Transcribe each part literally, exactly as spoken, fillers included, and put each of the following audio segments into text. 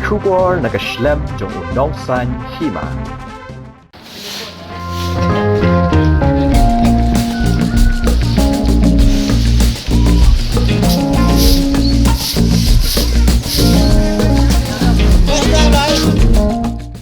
Khubor na ka shlem jong u nongsan hima.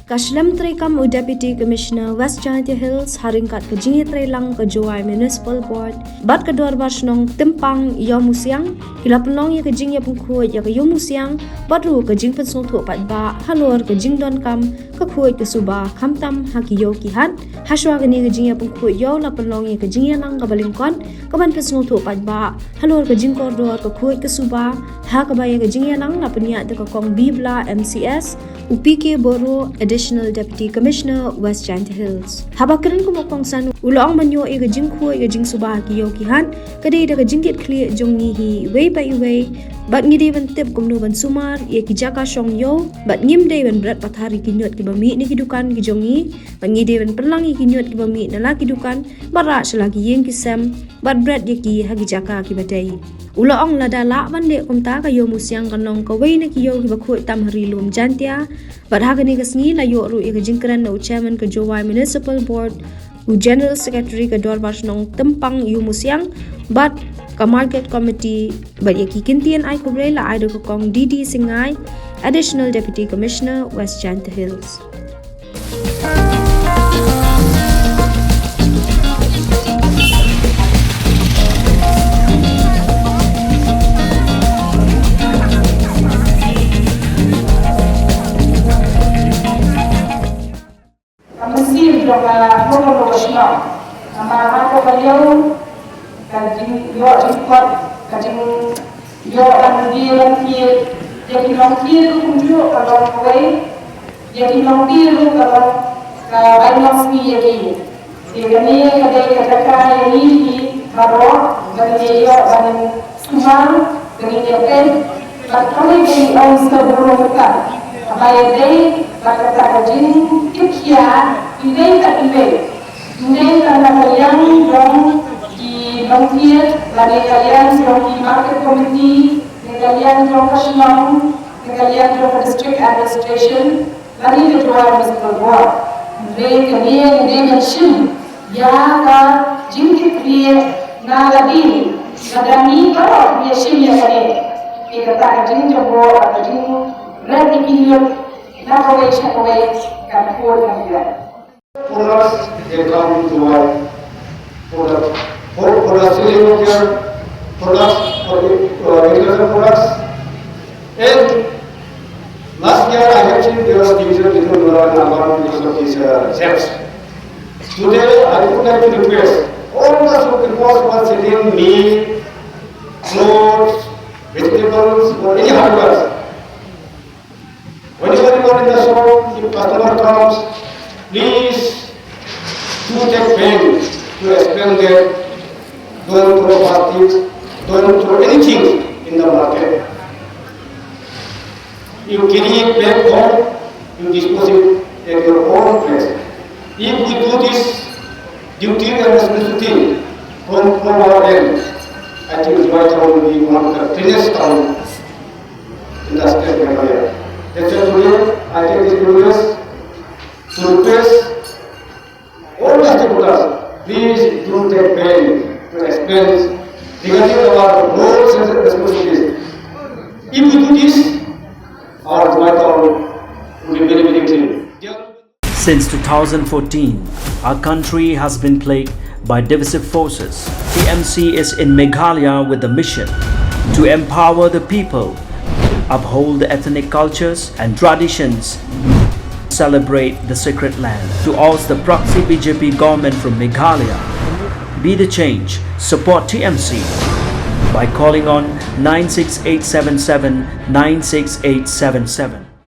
Ka shlem treikam u Deputy Commissioner West Jaintia Hills ha ryngkat ka jingïatreilang ka Jowai Municipal Board bad ka Dorbar Shnong Tympang Ïewmusiang, ki la pynlong ïa ka jingïapynkhuid ïa ka Ïewmusiang bad ruh ka jingpynsngewthuh paidbah halor ka jingdonkam ka khuid ka suba khamtam ha ki ïew ki hat. Hashwa kane ka jingïapynkhuid ïew la pynlong ïa ka jingïalang kaba lyngkot kaban pynsngewthuh paidbah halor ka jingkordor ka khuid ka suba, ha kaba ïa ka jingïalang la pynïaid da ka Kong Bibla M C S, u P K Boro, Additional Deputy Commissioner, West Jaintia Hills. Haba kren kum u kongsan, u la ong ban ïoh ïa ka jingkhuid ka jingsuba ha ki ïew ki hat ka dei da ka jingkitkhlieh jong ngi hi iwei pa iwei, bad ngi dei ban tip kumno ban sumar ïa ki jaka shong ïew, bad ngim dei ban bret pathar ïa ki ñiut kiba mih na ki dukan ki jong ngi, bad ngi dei ban pynlang ïa ki ñiut kiba mih na la ki dukan bad rah sha la ki ïing ki sem bad bret ïa ki ha ki jaka kiba dei. U la ong lada lah ban leh kumta, ka Ïewmusiang kan long kawei na ki ïew kiba khuid tam ha Ri Lum Jaintia. Bad ha kane ka sngi la ïoh ruh ïa ka jingkren na u Chairman ka Jowai Municipal Board, u General Secretary ka Dorbar Shnong Tympang Ïewmusiang bad ka Market Committee, bad ïa ki kyntien ai khublei la ai da ka Kong D D Singai, Additional Deputy Commissioner, West Jaintia Hills. Ka mynsiem jong ka hok ka shnong. Namar ha ka ba ïew ka jingïoh jingkot, ka jingïoh ban die ban thied, ïa ki nongthied ruh kumjuh ka long kawei, ïa ki nongthied ruh ka long ka bai nongsngi ïa ki. Te kane ka dei ka jaka ïa ngi hi baroh ban ïoh ban sumar, ka dei ïa peit bad kawei ka ong sa burom ka. Haba ïadei bad kata ka jingkitkhia iwei pa iwei, ym dei tang na ka liang jong ki nongthied, lane ka liang jong ki market committee, ne ka liang jong ka shnong, ne ka liang jong ka district administration, lane ka Jowai Municipal Board. Hynrei kane ngi dei ban shim ïa ka jingkitkhlieh na lade, lada ngi baroh ngi shim ïa kane, te kata ka jingjahok, ka jingret ïa ki ñiut na kawei sha kawei kan kut kan kut. Products, they come to buy products, for, for the selling of their products, for the, uh, agricultural products. And last year I have seen there was division between rural and urban because of these, uh, thefts. Today I would like to request all the shopping malls who are selling meat, clothes, vegetables, or any hardware, whenever you are in the shop, if customer comes, please do take pain to explain that don't throw plastic, don't throw anything in the market. You carry it back home, you dispose it at your own place. If we do this duty and responsibility from, from our end, I think Jowai town will be one of the cleanest town in the state Meghalaya. That's why today I take this privilege to request all the stakeholders, please do take pain to explain regarding our roles and responsibilities. If we do this, our Jowai town will be very, very clean. Since two thousand fourteen, our country has been plagued by divisive forces. T M C is in Meghalaya with the mission to empower the people, uphold the ethnic cultures and traditions, celebrate the sacred land. To oust the proxy B J P government from Meghalaya, be the change, support T M C by calling on nine six eight seven seven nine six eight seven seven.